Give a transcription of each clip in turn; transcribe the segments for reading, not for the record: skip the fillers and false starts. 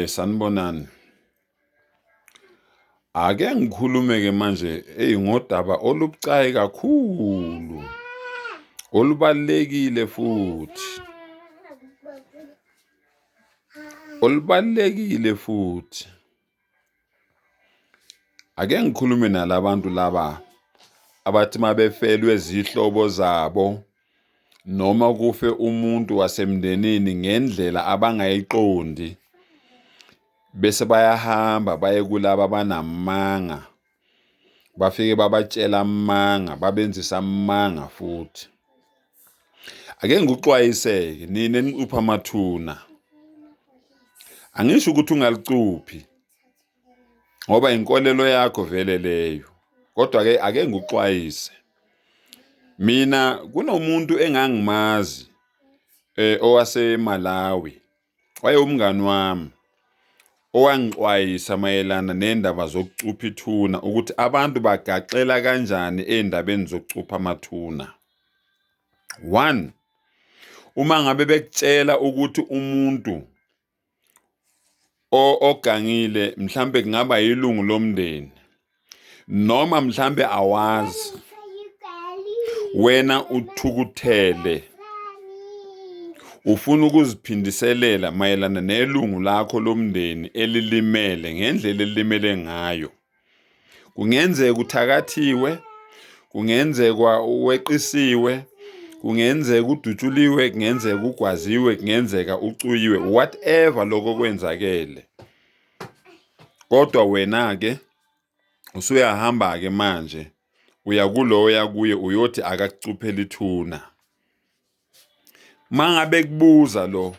Sanibonani. Ake ngikhulume-ke manje, eyi ngodaba olubucayi kakhulu, olubalulekile futhi, olubalulekile futhi. Ake ngikhulume nalabantu laba abathi uma befelwe zihlobo zabo noma kufe umuntu wasemndenini ngendlela abangayiqondi, bese bayahamba baye kulaba abanamanga, bafike babatshela amanga, babenzisa amanga futhi. Ake ngikuxwayise-ke nina enicupha amathuna, angisho ukuthi ungalicuphi ngoba inkolelo yakho vele leyo, kodwa-ke ake ngikuxwayise. Mina kunomuntu engangimazi owaseMalawi, wayewumngani wami owangixwayisa mayelana nendaba zokucupha ithuna, ukuthi abantu bagaxela kanjani ey'ndabeni zokucupha amathuna. One, uma ngabe bekutshela ukuthi umuntu ogangile mhlambe kungaba yilungu lomndeni noma mhlambe awazi, wena uthukuthele ufuna ukuziphindiselela mayelana nelungu lakho lomndeni elilimele ngendlela elilimele ngayo. Kungenzeka uthakathiwe, kungenzeka weqisiwe, kungenzeka udutshuliwe, kungenzeka ugwaziwe, kungenzeka ucuyiwe, whatever lokho kwenzakele. Kodwa wena-ke usuyahamba-ke manje uya kuloya kuye uyothi akakucuphele ithuna. Mangabe kubuza lo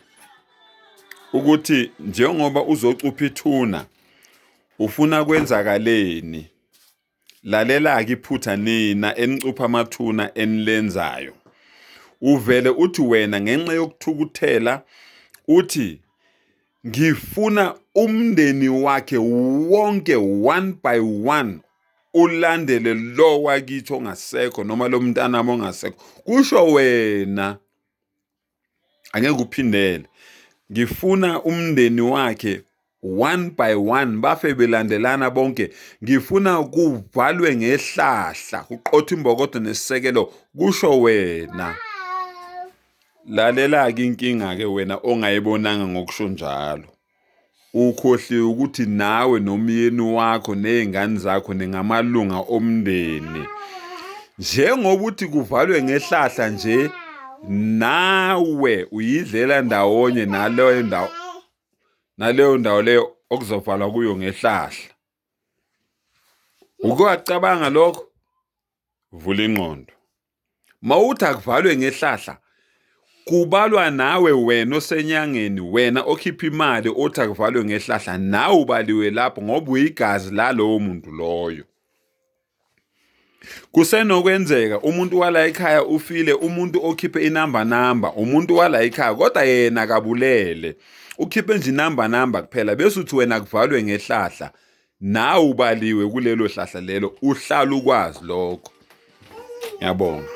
ukuthi njengoba uzocupha ithuna ufuna kwenzakaleni, lalela-ke iphutha nina enicupha amathuna enilenzayo. Uvele uthi wena ngenxa yokuthukuthela uthi ngifuna umndeni wakhe wonke one by one ulandele lo wakithi ongasekho noma lo mntanami ongasekho, kusho wena. Angeke uphindele. Ngifuna umndeni wakhe one by one bafe belandelana bonke. Ngifuna kuvalwe ngehlahla, kuqothwe imbokodo nesisekelo, kusho wena. Lalela-ke inkinga-ke wena ongayibonanga ngokusho njalo. Ukhohliwe ukuthi nawe nomyeni wakho ney'ngane zakho ningamalunga omndeni. Njengoba uthi kuvalwe ngehlahla nje, nawe uyidlela ndawonye naleyo ndawo, naleyo ndawo leyo okuzovalwa kuyo ngehlahla. Uke wacabanga lokho? Vula ingqondo. Mawuthi akuvalwe ngehlahla, kubalwa nawe wena osenyangeni, wena okhipha imali othi akuvalwe ngehlahla, nawe ubaliwe lapho ngoba uyigazi lalowo muntu loyo. Kusenokwenzeka umuntu wala ekhaya ufile, umuntu okhiphe inamba namba, umuntu wala ekhaya kodwa yena akabulele. Ukhiphe nje inamba namba kuphela bese uthi wena kuvalwe ngehlahla. Nawe ubaliwe kulelo hlahla lelo, uhlala ukwazi lokho. Ngiyabonga.